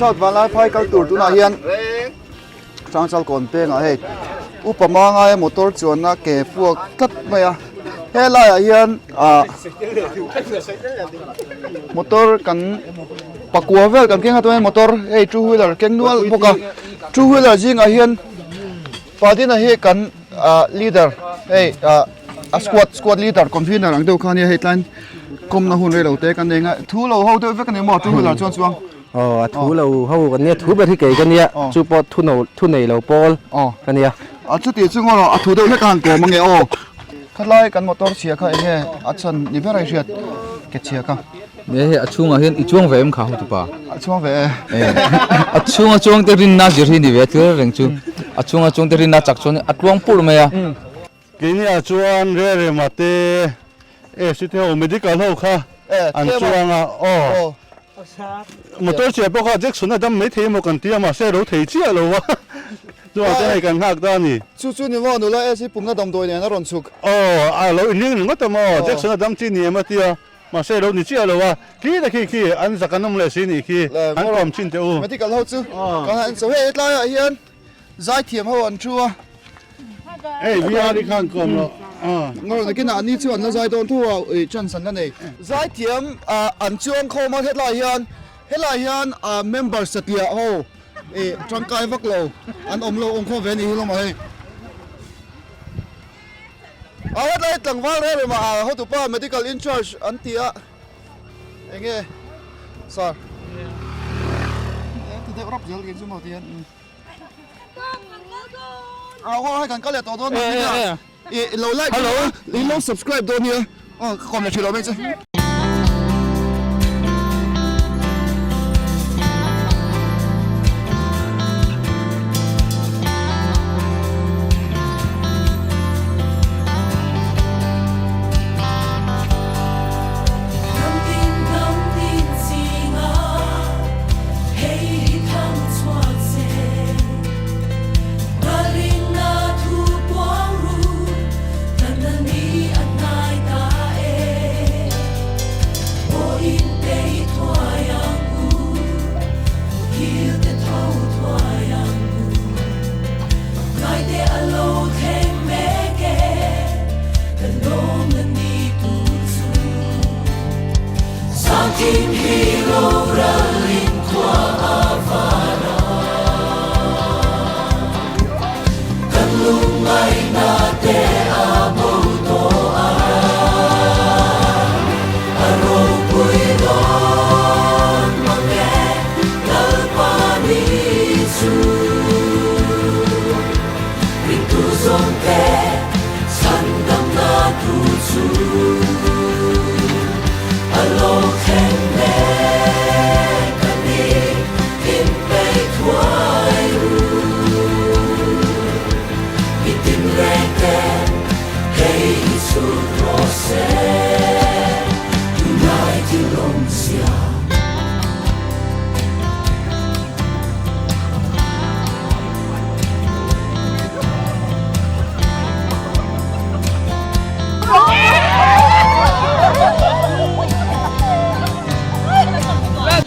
South Vanlaiphai kal tur tunah hian Hrangchal kawn pengah hei upa mangaia motor chuanna ke puak tlat mai a he laiah hian ah motor kan pakua vel kan keng a tunah hian motor hei two wheeler keng nual bawk a two wheeler zingah hian Padina hi kan ah leader hei ah a squad squad leader convener ang deuh kha ania hei tlaiin kawmna hun reilo te kan nei ang a thu lo ho deuh vek a ni maw two wheeler chuan chuang. Aw a thu lo ho kan nia thu ber hi kei ka nia chu pawh thu no thu nei lo pawl ka nia. A chuti chu ngaw a thu deuh hlek a han kawm ange aw. Khatlai kan motor chhia kha enge a chhan ni ber a i hriat ke chhia kha. Ne hei a chhungah hian i chuang ve em kha hotupa? A chuang ve e. A chhunga chuang te rinna zir hi ni ve thil reng chu. A chhunga chuang te rinna chak chuan a tluang purh mai a. Keini-ah chuan Rerema te AC te ho medical ho kha an chuang a aw motor chhia pawh kha Jackson a dam mai thei emaw kan ti a mahse ro thei chiah lo a chuan te hei kan nghak ta a ni. Chu chu ni maw nula AC pumna damdawi nen a rawn chhuk. Aw a lo inring ringawt a maw Jackson a dam chi ni em a tia mahse ro ni chiah lo a khi ta khi khi an zak an awm leh si nih khi an kawm thin teh u. Medical ho chu kan han enchho hei hetlaiah hian Zaithiam ho an thu a. Hei VR hi khan kawm loh. Ngawr nakinah an ni chu an la zai dawn thu a ih chance an la nei. Zaithiam an chuang khawm a hetlai hian helai hian member satliah ho ih tangkai vak lo an awm lo awm khawm ve a nih hi lawm a hei. A hetlai tlangval reng reng ah hotupa medical in charge an ti a. Enge sir ti deuh rap zel chu maw ti hian a aw hei kan kal leh tawh dawn nia i lo like hello i lo subscribe dawn nia aw ka kawm leh thin lo mai che.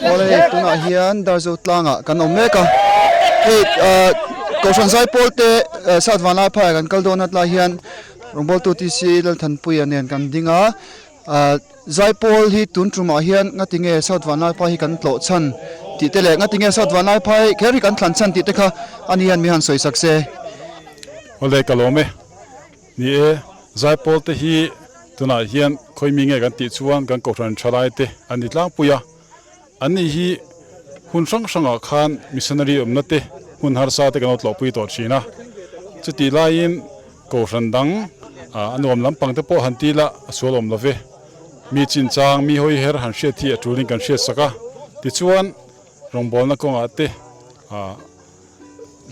Awle hei tunah hian Darzo tlangah kan awm mek a hei ah Kohhran Zaipawl te South Vanlaiphai ah kan kal dawn a tlai hian rawngbawltu TC Lalthanpuia nen kan ding a ah Zaipawl hi tun tumah hian ngatinge South Vanlaiphai hi kan tlawh chhan tih te leh ngatinge South Vanlaiphai kher hi kan thlan chhan tih te kha ani hian mi han sawi sak se. Awle ka lawm e. Ni e, Zaipawl te hi tunah hian khawi mi nge kan tih chuan kan kohhran thalai te an ni tlangpui a. An ni hi hun hrang hrangah khan missionary awmna te hmun harsa te kan lo tlawhpui tawh thin a. Chutih laiin Kohhran dang a nuam lampang te pawh han ti la a sual awm lo ve. Mi chinchang, mi hawi her han hriat hi a tulin kan hriat sak a. Tichuan, rawngbawlna kawngah te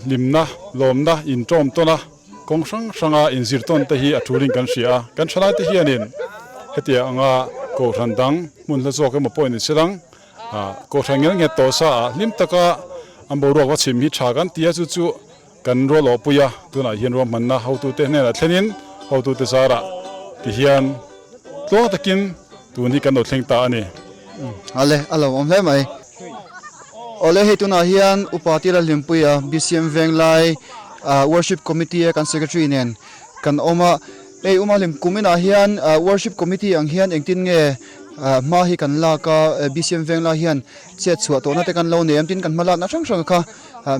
hlimna, lawmna, intawm tawn a, kawng hrang hranga inzir tawn te hi a tulin kan hria a. Kan thalai te hianin hetiang anga kohhran dang hmun hla zawk emaw pawhin in silang kohhran ngel nghet tawh sa ah hlim taka an boruak va chhim hi tha kan ti a, chu chu Kan rual awhpui a, tunah hian ruahmanna hotute hnenah thlenin hotute zarah ti hian tluang takin tun hi kan lo thleng ta a ni. Ale, a lo awm hle mai. Awle hei tunah hian Upa Tila Hlimpuia BCM Venglai Worship Committee a kan Secretary nen kan awm a. Hei Uma Hlim kum inah hian Worship Committee ang hian engtin nge hma hi kan lak a, BCM Venglai hian chet chhuah tawhna te kan lo nei em tin kan hma lakna hrang hrang kha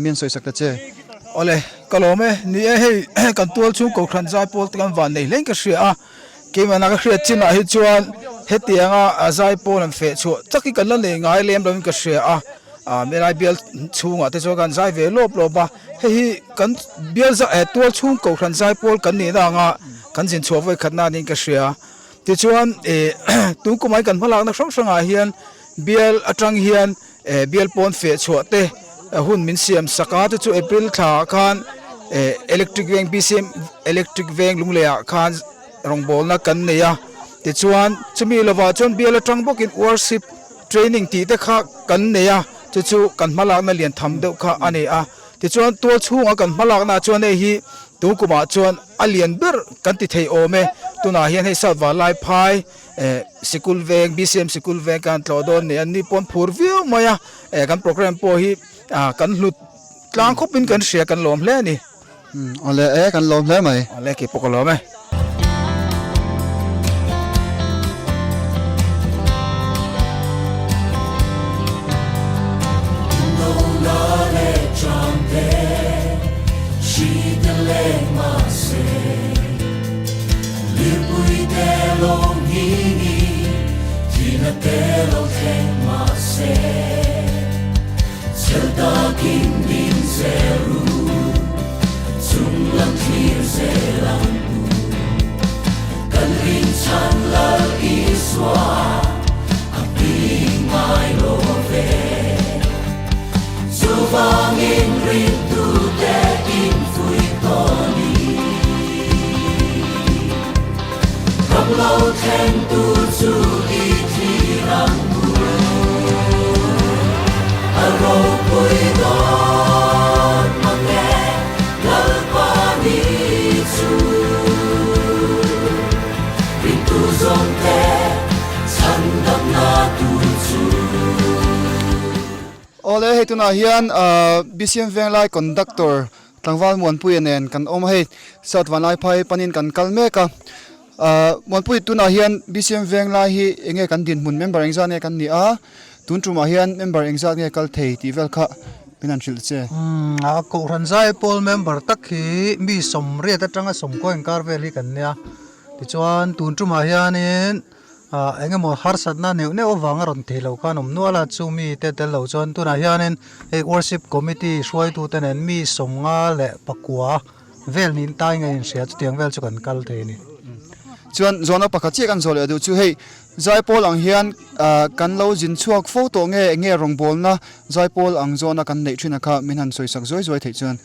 mi an sawisak ta che. Awle ka lawm e, ni e hei kan tual chhung Kohhran Zaipawl te kan van nei hlein ka hria a. Keimahna ka hriat chinah hi chuan hetianga zaipawl han feh chhuah tak hi kan la nei ngai lem lovin ka hria a, helai bial chhungah te chuan kan zai ve lawp lawp a, hei hi kan bial tual chhung kohhran zaipawl kan nihna anga kan zin chhuah vawi khatna niin ka hria. Tichuan tun kumah hi kan hmalakna hrang hrangah hian bial atang hian bial pawn feh chhuah te hun min siam sak a, chu chu April thla ah khan electric veng BCM electric veng lunglei ah khan rawngbawlna kan nei a, tichuan chumi lovah chuan bial atang bawkin worship training tih te kha kan nei a, chu chu kan hmalakna lian tham deuh kha a ni a, tichuan tual chhunga kan hmalakna chuan hei hi tun kumah chuan a lian ber kan ti thei awm e, tunah hian hei South Vanlaiphai. Eh sikul veng BCM sikul veng kan tlawh dawn ni an ni pawn phur viau mai a eh kan program pawh hi ah kan hlut tlang khawp in kan hria kan lawm hle a ni. Umm awle e kan lawm hle mai. Awle kei pawh ka lawm e. Awle hei tunah hian BCM Venglai conductor Tlangval Muanpuia nen kan awm a hei South Vanlaiphai panin kan kal mek a ahh Muanpui tunah hian BCM Venglai hi eng nge kan dinhmun member engzat nge kan ni a tun tumah hian member engzat nge kal thei tih vel kha min han hrilh che. Umm a Kohhran Zaipawl member tak hi mi sawmriat atanga sawmkaw inkar vel hi kan nia tichuan tun tumah hianin Ah eng emaw harsatna neuh neuh avanga rawn thei lo khan awm nual a, chu mi te tel lo chuan tunah hianin hei worship committee hruaitute nen mi sawmnga leh pakua vel niin tai nge inhria chutiang vel chu kan kal thei a ni. Chuan zawhna pakhat chiah kan zawh leh duh chu hei zaipawl ang hian ah kan lo zin chhuak fo tawh nge eng nge rawngbawlna zaipawl ang zawhna kan neih thin a kha min han sawisak zuai zuai theih chuan.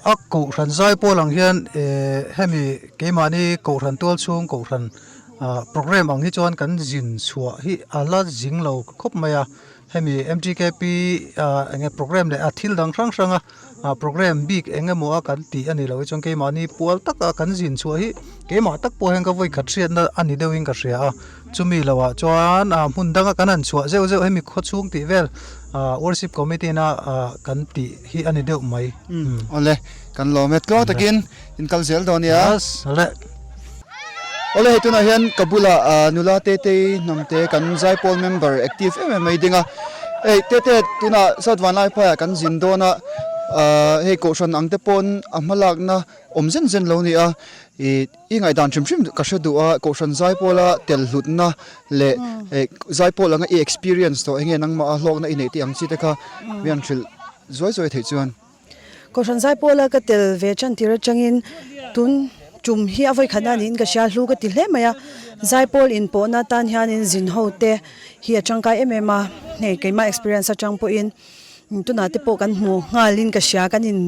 A kohhran zaipawl ang hian eh hemi keimahni kohhran tual chhung kohhran Program ang hi chuan kan zin chhuah hi a la zing lo khawp mai a, hemi MTKP eng nge program leh a thil dang hrang hrang a program bik eng emaw a kan tih a ni loh hi chuan keimahni pual taka kan zin chhuah hi keimah tak pawh hian ka vawi khat hriatna a ni deuhin ka hria a, chumi lohah chuan hmun danga kan han chhuah zeuh zeuh hemi khawchhung tih vel worship committee na kan tih hi a ni deuh mai. Awle, kan lawm e tluang takin in kal zel dawn nia. Yes, awle. Awle hei tunah hian ka bulah nula Tetei hnamte kan zaipawl member active em em mai ding a. Hei Tete tunah South Vanlaiphaiah kan zin dawn a, hei kohhran ang te pawn a hmalakna awm zen zen lo ni a. Ih i ngaihdan hrim hrim ka hre duh a, kohhran zaipawla tel hlutna leh zaipawl anga i experience tawh enge nangmah a hlawkna i neih tih ang chi te kha mi han hrilh zuai zuai theih chuan. Kohhran Zaipawla ka tel ve tan tir atangin tun tum hi a vawikhatna niin ka hria hlu ka ti hle mai a, Zaipawl inpawhna tan hianin zin ho te hi a tangkai em em a, hei keimah experience atang pawhin tunah te pawh kan hmu nghalin ka hria kan in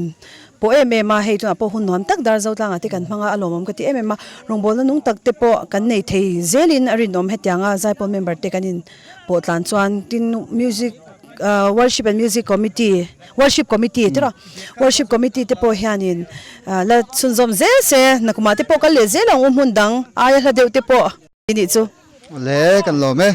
pawh em em a, hei tunah pawh hun nuam tak dar Zotlangah te kan hmang a, a lawmawm ka ti em em a, rawngbawlna nung tak te pawh kan nei thei zelin a rinawm hetianga Zaipawl member te kan in pawh tlan chuan tin music Worship and Music Committee Worship Committee tiraw Worship Committee te pawh hianin la chhunzawm zel se nakumah te pawh kal leh zel ang u hmun dang aia hla deuh te pawh nih chu. Awle kan lawm e.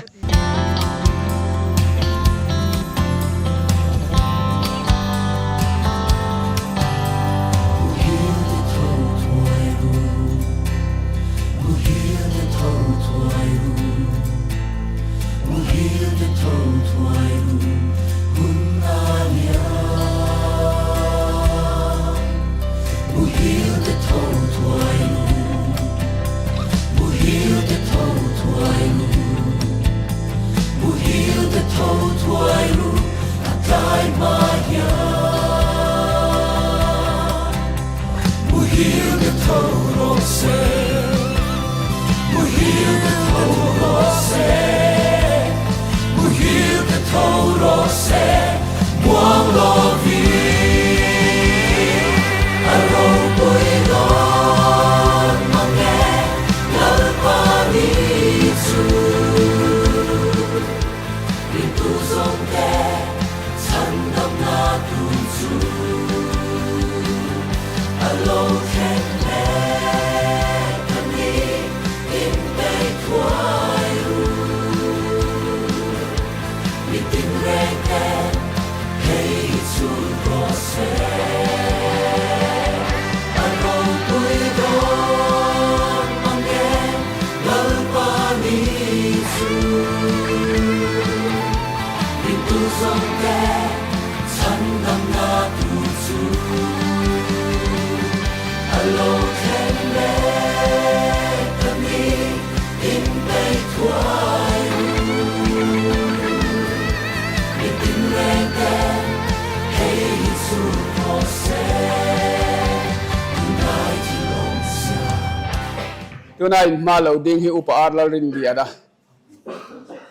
Tuna inhma lo ding hi Upa Ar Lalrinliana,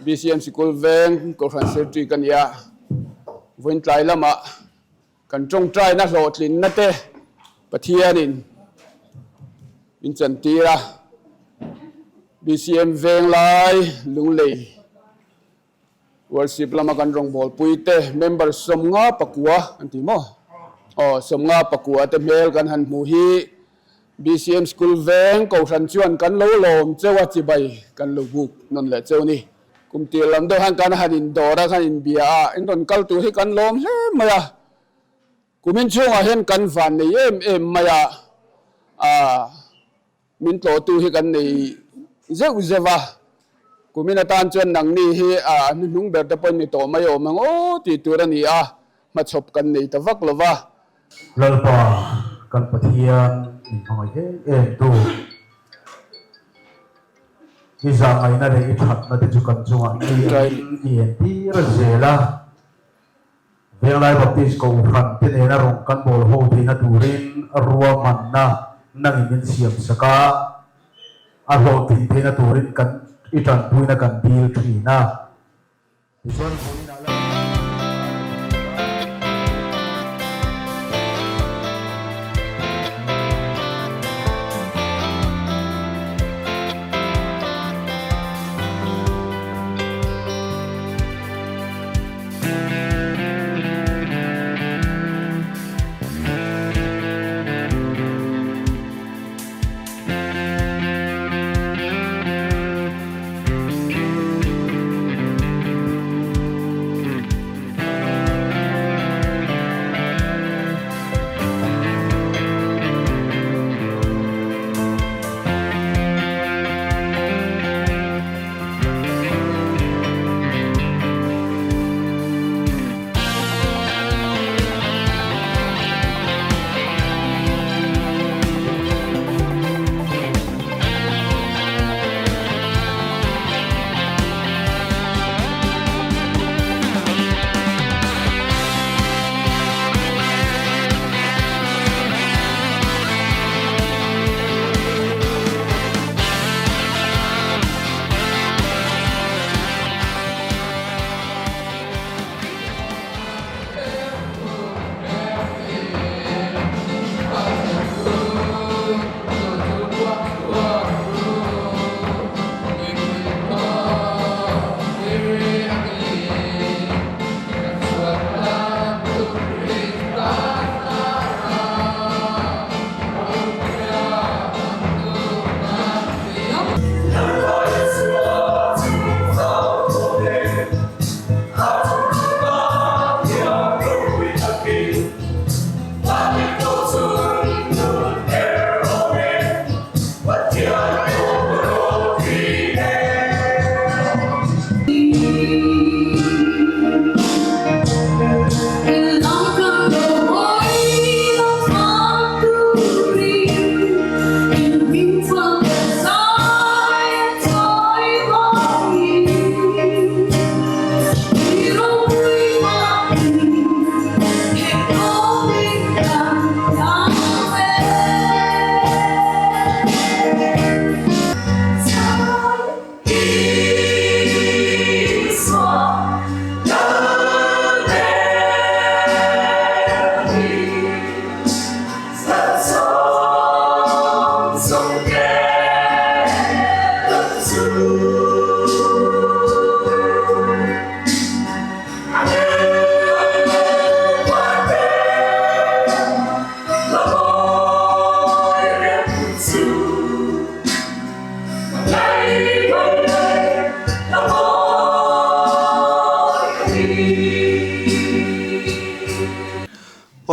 BCM Sikul Veng Kohhran Secretary ka ni a, vawiin tlai lamah kan tawngtaina hlawhtlinna te Pathianin min chantir a, BCM Venglai Lunglei Worship lama kan rawngbawlpui te member 59 an ti maw? Aw, 54 te hmel kan han hmuh hi BCM School veng Kohhran chuan kan lo lawm cheu a, chibai kan lo buk nawn leh cheu ni. Kum tir lam deuh han kan han indawr a, kan inbia a, in rawn kal tur hi kan lawm hle mai a. Kumin chhungah hian kan van nei em em mai a, ah. Min tlawhtu hi kan nei zeuh zeuh a, kumin atan chuan nangni hi a hnuhnung ber te pawhin ni tawh mai awm ang aw tih tur a ni a, hmachhawp kan nei ta vak lo va. Lalpa kan Pathian min hmangaih em em tu, i zahngaihna leh i thatna te chu kan chungah ni angin i entir zel a. Venglai Baptist Kohhran te nena rawn kan bawl ho theihna turin ruahmanna nangin min siam sak a, a hlawhtlin theihna turin kan i tanpuina kan dil thin a. Tichuan vawiinah la.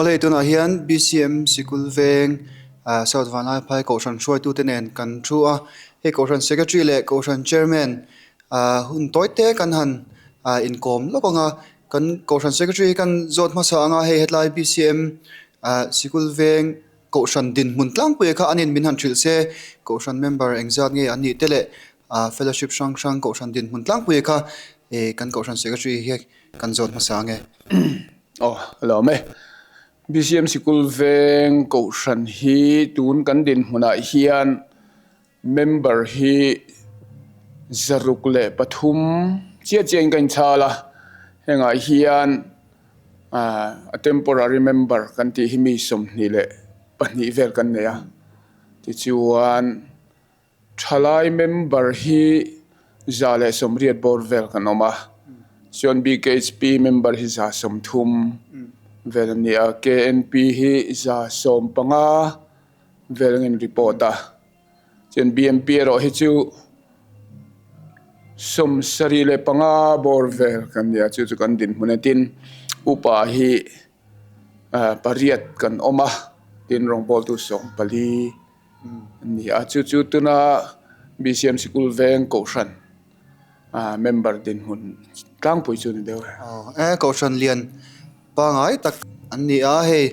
Aw hei tunah hian BCM sikul veng ah South Vanlaiphai kohhran hruaitute nen kan thu a hei kohhran secretary leh kohhran chairman ah hun tawi te kan han ah inkawm lawk ang a. Kan Kohhran Secretary hi kan zawt hmasa anga hei hetlai BCM ah sikul veng Kohhran dinhmun tlangpui kha anin min han hrilh se Kohhran member engzat nge an nih te leh ah fellowship hrang hrang Kohhran dinhmun tlangpui kha eh kan Kohhran Secretary hi kan zawt hmasa ange. Aw a lo awm e. BCM sikul veng Kohhran hi tun kan dinhmunah hian Member hi 603 chiah chiahin ka inchhal a, hengah hian a temporary member kan tih hi mi 22 vel kan nei a, tichuan thalai member hi 180 bawr vel kan awm a, chuan BKHP member hi 130 vel a ni a, KNP hi 115 vel an in report a. Chuan BMP erawh hi chu 75 bawr vel kan nia chu chu kan dinhmun a tin upa hi ah pariat kan awm a tin rawngbawltu 14 an ni a chu chu tuna BCM sikul veng kohhran ah member dinhmun tlangpui chu a ni deuh e. Aw e kohhran lian pangai tak an ni a hei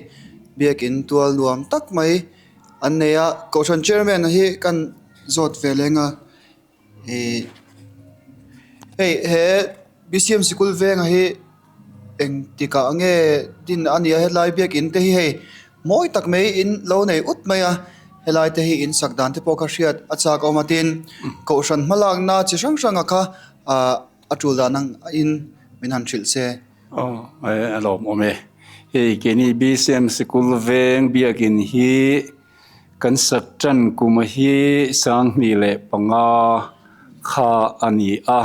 biakin tual nuam tak mai an nei a kohhran chairman hi kan zawt ve leng a ihh hei he BCM sikul venga hi engtikah nge din a nia helai biakin te hi hei mawi tak mai in lo nei ut mai a helai te hi in sak dan te pawh kha hriat a chak awm a tin kohhran hmalakna chi hrang hrang a kha ahh a tul dan ang in min han hrilh se. Aw a lawmawm e. Hei keini BCM sikul veng biakin hi kan sak tan kum hi 2005 kha a ni a.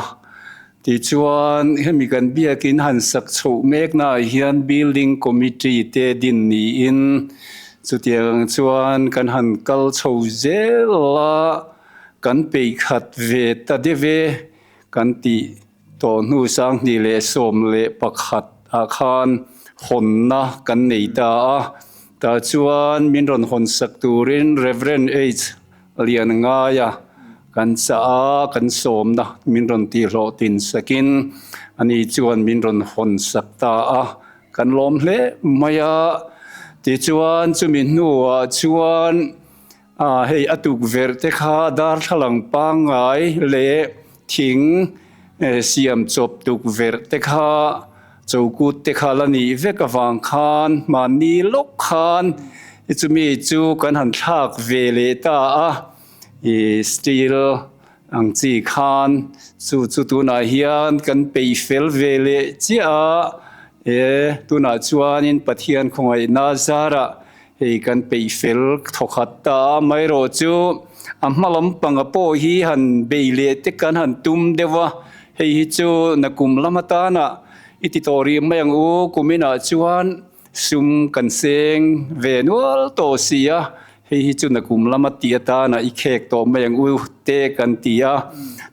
Tichuan hemi kan biakin han sak chhoh meknaah hian building committee te din niin chutiang chuan kan han kal chho zel a, kan peih khat ve ta deuh e kan tih Tawh hnu 2011 ah khan hawnna kan nei ta a, tah chuan min rawn hawn sak turin Rev. H. Lian Ngaia kan chah a, kan sawmna min rawn tihhlawh tin sakin ani chuan min rawn hawn sak ta a, kan lawm hle mai a. Tichuan chumi hnuah chuan hei a tukverh te kha darthlalang pangngai leh Thing siam chawp tukverh te kha chokut te kha la nih vek avang khan mahni lawk khan chumi chu kan han thlak ve leh ta a, ih steel ang chi khan chu chu tunah hian kan peih fel ve leh chiah a, e tunah chuanin Pathian khawngaihna zarah Hei kan peih fel thawkhat ta a, amaherawh chu a hma lampanga pawh hi han bei leh te kan han tum deuh a, hei hi chu nakum lam atana i ti tawh rih mai ang u, kuminah chuan sum kan seng ve nual tawh si a, hei hi chu nakum lama tih atana i khek tawh mai ang u te kan ti a,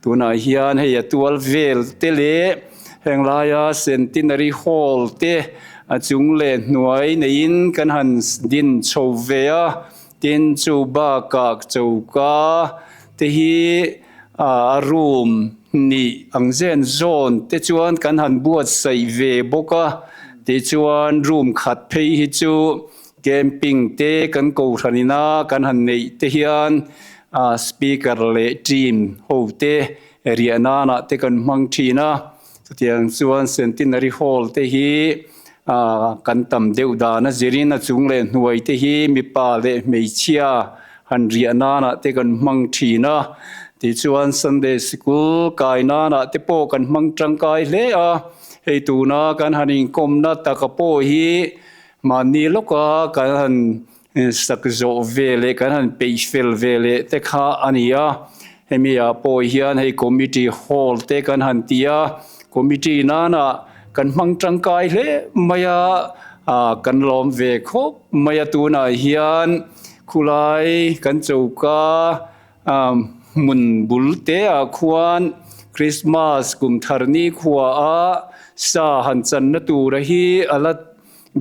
tunah hian hei a tual vel te leh Heng laia Centenary Hall te a chung leh hnuai neiin kan han din chho ve a, tin chu bakah choka te hi a room hnih ang zen zawn te chuan kan han buatsaih ve bawk a, tichuan room khat phei hi chu camping te kan kohhran ina kan han neih te hian speaker leh team ho te Riah nanah te kan hmang thin a, chutiang chuan Centenary Hall te hi kan tam deuh dan a zirin a chung leh hnuai te hi mipa leh hmeichhia han riah nanah te kan hmang thin a, tichuan Sunday Sikul kai nanah te pawh kan hmang tangkai hle a, hei tuna kan han inkawmna taka pawh hi mahni lawka kan han Sak zawh ve leh kan han peih fel ve leh te kha a ni a, hemi ah pawh hian hei committee hall te kan han ti a, committee nana kan hmang tangkai hle mai a, ah kan lawm ve khawp mai a tunah hian khulai kan choka ah hmun bul te ah khuan Christmas kum thar ni khua ah sa han channa tura hi a la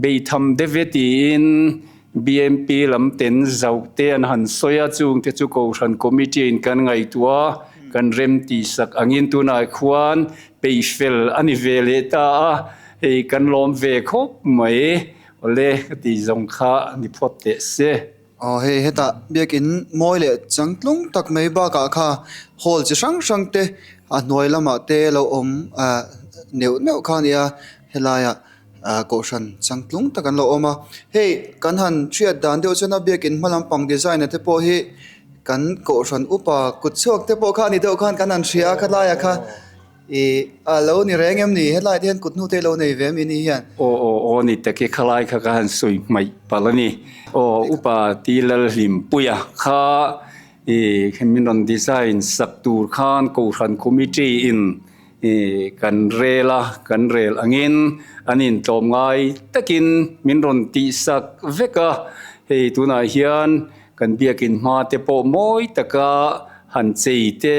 Beitham deuh e tiin BMP lam ten zauh te an han sawi a, chungte chu Kohhran Committee in kan ngaihtuah a, kan rem tihsak angin tunah khuan peihfel a ni ve leh ta a. Hei kan lawm ve khawp mai. Awle ka tih zawng kha ni phawt teh se. Aw hei hetah biakin mawi leh changtlung tak mai bakah kha hall chi hrang hrang te a hnuai lamah te lo awm ah neuh neuh kha a nia helaiah ah kohhran changtlung tak an lo awm a hei kan han hriat dan deuh chuan a biakin hma lampang design a te pawh hi kan kohhran upa kut chhuak te pawh kha a ni deuh khan kan han hria a khalaiah kha. Ih, a lo ni reng em ni? Helai te hian kut hnu te lo nei ve em ini hian? Aw aw aw ni tak i khalai kha ka han sawi hmaih palh a ni. Aw upa ti Lalhlimpuia kha ih min rawn design sak tur khan Kohhran Committee in ih kan rel a, kan rel angin an intlawm ngai takin min rawn tihsak vek a. Hei tunah hian Kan biakin hma te pawh mawi taka han chei te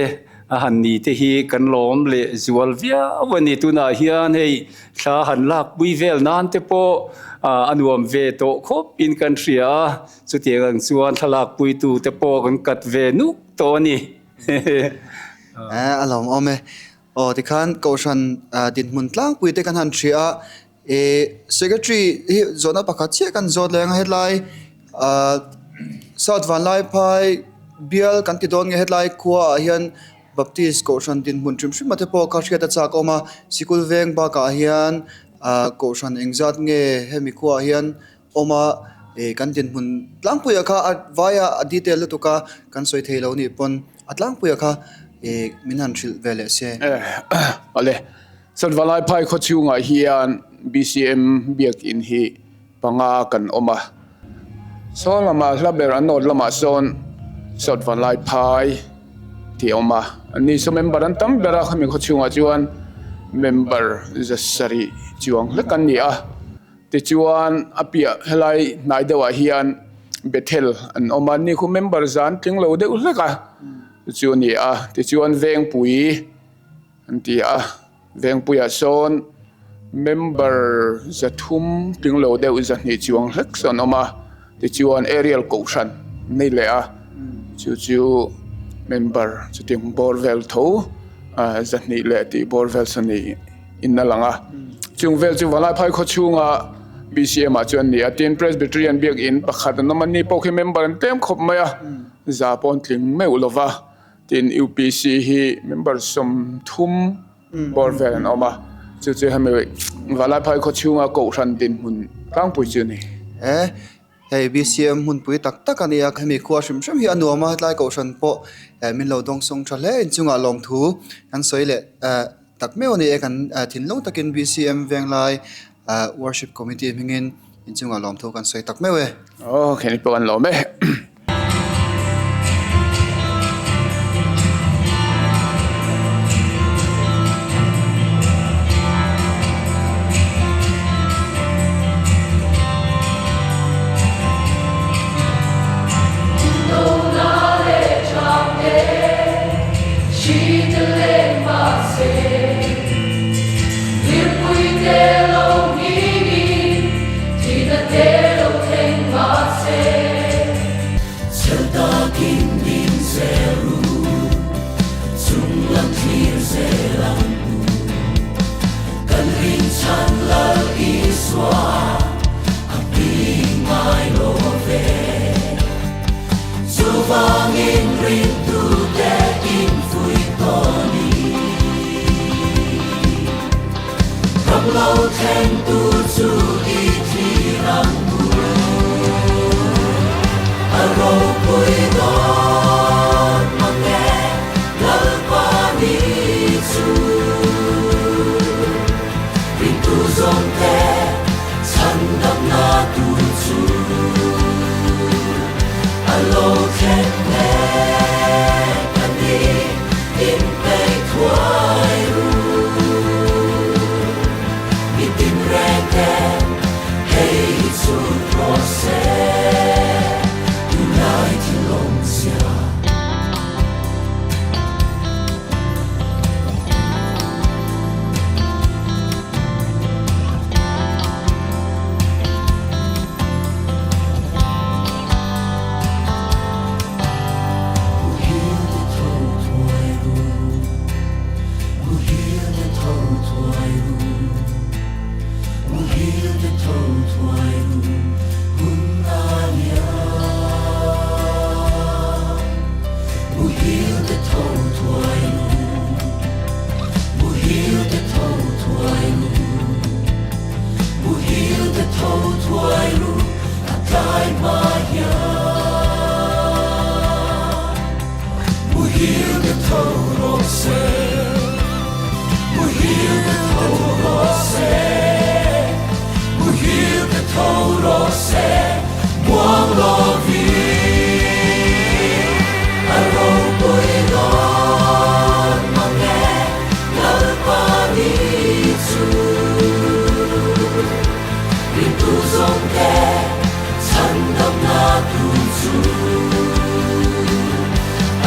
a han ni te hi kan lawm leh zual viau a ni. Tunah hian hei thla han lakpui vel nan te pawh a nuam ve tawh khawp in kan hria a, chutiang ang chuan thla lakpui tu te pawh kan kat ve nuk tawh a ni. A lawmawm e. Aw tikhan Kohhran dinhmun tlangpui te kan han hria a, Ih secretary hi zawhna pakhat chiah kan zawt leh ang a hetlai ah South Vanlaiphai bial kan ti dawn nge hetlai khua ah hian Baptist kohhran dinhmun hrim hrim a te pawh kha hriat a chak awm a sikul veng bakah hian ah kohhran engzat nge hemi khua ah hian awm a ih kan dinhmun tlangpuiah kha a vaia a detail lutuk a kan sawi thei lo nih pawn a tlangpuiah kha ih min han hrilh ve leh se. Awle. Satvalai phai khaw chhungah hian BCM biakin hi panga kan awm a. Saw lamah hla ber an awt lamah sawn Satvalai phai tih a awm a. Anni saw member an tam ber a, khami khaw chhungah chuan member 700 chuang hlek an ni a. Tichuan a piah helai hnai deuhah hian Bethel an awm a, anni khu member zan tling lo deuh hlek a chu a ni a. Tichuan Vengpui. An ti a, Vengpuiah sawn member 300 tling lo deuh 200 chuang hlek sawn an awm a, tichuan Aerial Kohhran nei leh a, chu chu member chutiang bawr vel tho 200 leh tih bawr vel sawn niin a lang a. Chung vel chu Vanlaiphai khaw chhunga BCM ah chuan a ni a, tin Presbyterian biakin pakhat an awm a, ni pawh khi member an tlem khawp mai a, za pawh an tling meuh lo va. Tin, UPC hi member 30 bawr vel an awm a, chu chu hemi Valaiphai khaw chhunga Kohhran dinhmun tlangpui chu a ni. E, hei BCM hmunpui tak tak a ni a, hemi khua hrim hrim hi a nuam a, hetlai Kohhran pawh min lo dawngsawng tha hle inchungah lawmthu kan sawi leh tak meuh a ni e, kan thinlung takin BCM Venglai Worship Committee hmingin inchungah lawmthu kan sawi tak meuh e. Aw, kheni pawh kan lawm e.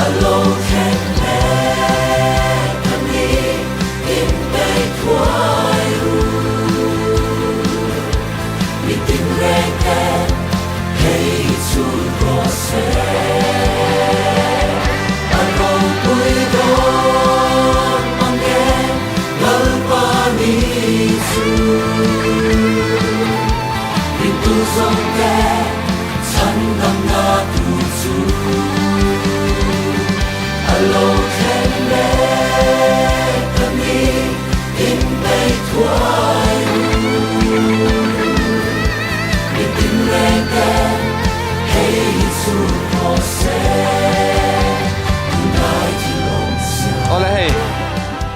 A lo thleng mek a ni, inpeih thuai ru. Mi tin reng te hei hi chhun rawh se. A ropui dawn mang e Lalpa ni chu. Rintu zawng te chhan damna tur chu a lo thleng mek a ni, inpeih thuai ru. Mi tin reng te hei hi chu thaw se, tunlai thil awm sia. Awle hei,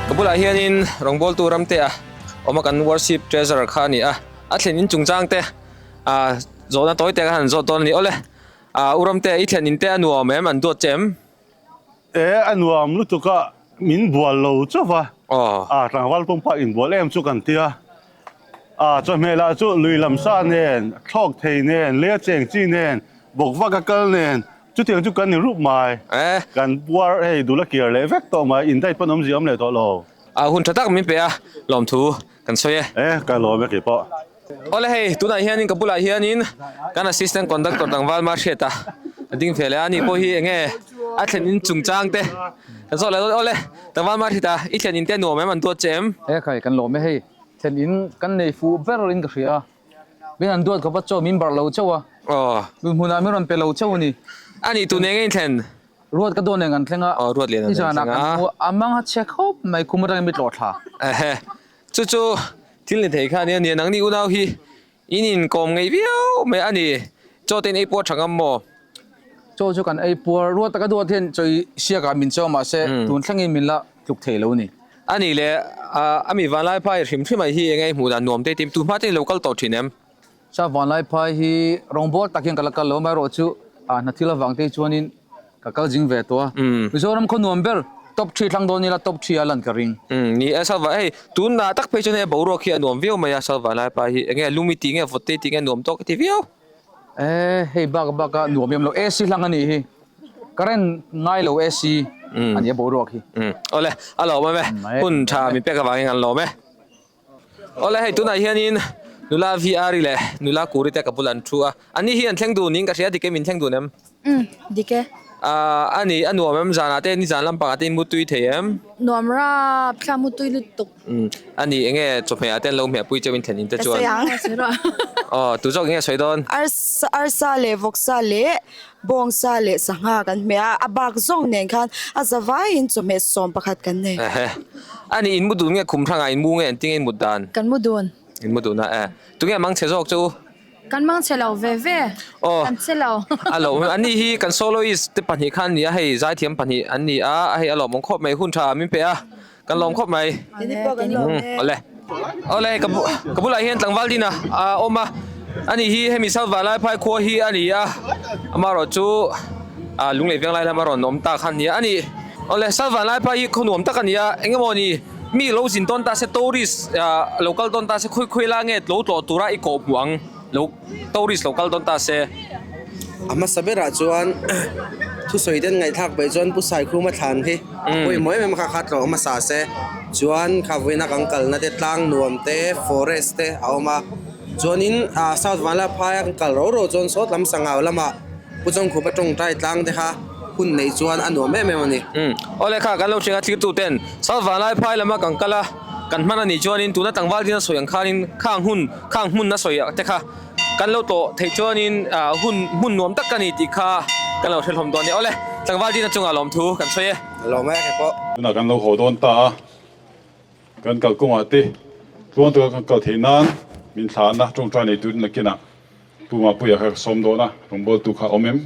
ka bulah hianin rawngbawltu ramte a awm a kan worship treasurer kha a ni a, a thlen in chungchang te ah zawhna tawi te ka han zawt dawn a ni. Awle, ah u ramte i thlen in te a nuam em an duat che em? E a nuam lutuk a, min bual lo chauh va, ah tlangval pumpa inbual em chu kan tia. Ah chawhmeh lah chu lui lam sa nen, thlawk thei nen, lei a cheng chi nen, bawk vak a kal nen, chutiang chu kan ni rup mai. Kan puar hei dul a kiar leh vek tawh mai, in diet pawn awmzia awm leh tawh lo. Ah hun tha tak min pe a, lawmthu kan sawi e. E ka lawm e keipawh. Awle hei, tunah hianin ka bulah hianin kan assistant conductor tlangval Mahriata a ding ve leh a, ani pawh hi enge a thlen in chungchang te kan zawh leh dawn. Awle tlangval Mahriata, i thlen in te nuam em an duat che em? He khai kan lawm e hei, thlen in kan nei fuh ber in ka hria a, min han duat khawp a chaw min barh lo chauh a, min hmunah min rawn pe lo chauh a ni. Ani tun enge in thlen? Ruat ka dawn eng an thleng a, Ruat lian an nizanah thleng kan a. hmu a, a mang a chhe khawp mai khum atangin mi tlawh thla. Ehe, chu chu thil ni thei kha ania nia nangni unau hi in inkawm ngei viau mai a ni. Chaw te in ei puar tha ngam maw? Chaw chu kan ei puar, ruat taka duat hian chawi siakah min chaw mahse tun thlengin min la tluk thei lo ni. A nih leh a mi vanlai phai hrim hrim ai hi eng nge i hmuh dan nuam te tim tu hma te in lo kal tawh thin em? Sa vanlai phai hi rawngbâwl tak hian ka la kal lo a, amaherawhchu ah hna thil avang te hi chuanin ka kal zing ve tawh a. Mizoram khaw nuam ber top three thlang dawn ila top three a lan ka ring. Ni e Salva, hei tunah tak phei chuan hei boruak hi a nuam viau mai a Salva vanlai phai hi enge lumi tih nge vawt te tih nge nuam tawk ka ti viau. E hei bak bak a nuam em lo AC hlang a nih hi current ngai lo AC a nia boruak hi. Awle a lawm em e hun tha min pek avangin kan lawm e. Awle hei tunah hianin nula VR leh nula Kuri te ka bul an thu a, ani hi an thleng dun niin ka hria dik em in thleng dun em? Umm dik e. Ahh ani a nuam em zanah te nizan lampangah te in mutui thei em? Nuam rap thla mutui lutuk. Umm ani enge chawhmeh ah te an lo hmehpui cheu in thlen in te chuan. Ka sawi ang. Aw tu zawk enge sawi dawn? Arsa arsa leh vawksa leh bawngsa leh sangha kan hmeh a, a bak zawng nen khan a za vaiin chawhmeh 11 kan nei. Ehe. A nih in mu dun nge khum hrangah in mu nge engtin nge in mut dan? Kan mu dun. In mu dun a e. Tunge mang chhe zawk chu? Kan mang chhe lo ve ve. Aw. Kan chhe lo. A lo a ni hi kan soloist te pahnih khan a ni a hei zaithiam pahnih an ni a hei a lawmawm khawp mai hun tha min pe a kan lawm khawp mai. Keini pawh kan lawm e. Awle. Awle ka ka bulah hian tlangval din a a awm a a ni hi hemi Salva Laiphai khua hi a ni a amaherawh chu ah lunglei veng lai lama rawn awm ta kha a ni a a ni. Awle Salva Laiphai hi khaw nuam tak a ni a eng emaw ni mi lo zin tawn ta se tourist ah lo kal tawn ta se khawi khawi la nge lo tlawh tura i kawh hmuh ang lo tourist lo kal tawn ta se. A hmasa berah chuan thusawi ten ngaihthlak paih chuan Pu Saikhuma thlan hi a pawimawh em em a kha kha tlawh hmasa se chuan kha vawiina kan kalna te tlang nuam te forest te a awm a chuanin ah South Vanlaphaia kan kal ro ro chuan sawt lam sangau lamah Pu Chawngkhupa tawngtai tlang te kha hun neih chuan a nuam em em a ni. Umm awle kha kan lo hriat a thlir tu ten South Vanlaiphai lama kan kal a kan hman a nih chuanin tuna tlangval din a sawi ang khanin khang hun khang hmun a sawi te kha Kan lo tawh theih chuanin hun hmun nuam tak ka ni tih kha kan lo hrelhawm dawn a ni. Awle, tlangval dina chungah lawmthu kan sawi e. Lawm e kei pawh. Tunah kan lo haw dawn ta a, kan kal kawngah te tluang taka kan kal theih nan min thlahna tawngtai nei turin nakinah Pu Mapuia kha ka sawm dawn a, rawngbawltu kha awm em?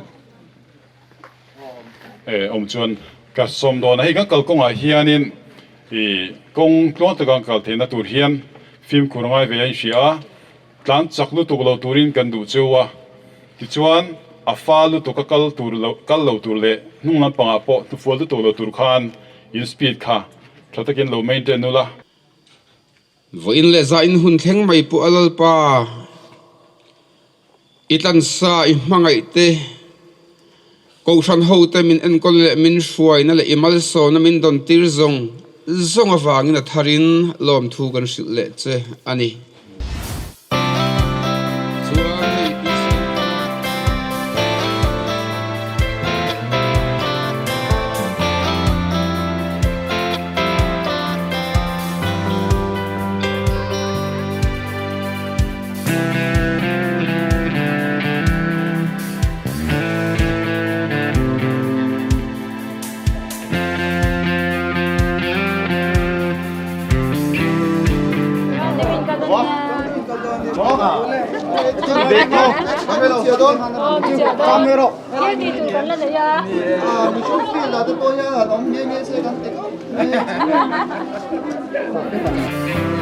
E awm chuan ka sawm dawn a, hei kan kal kawngah hianin i kawng tluang taka kan kal theihna tur hian fimkhur ngai ve a inhria a, Tlan chak lutuk lo turin kan duh cheu a, tichuan a fa lutuk a kal tur lo kal lo tur leh hnung lampangah pawh hnufual lutuk lo tur khan in speed kha tha takin lo maintain ula. Vawiin leh zah in hun thleng mai pawh a Lalpa, i tlansa i hmangaih te. Kohhran hote min enkawl leh min hruaina leh i malsawmna min dawn tir zawng zawng avangin a tharin lawmthu kan hrilh leh che a ni. Chuan hei PC.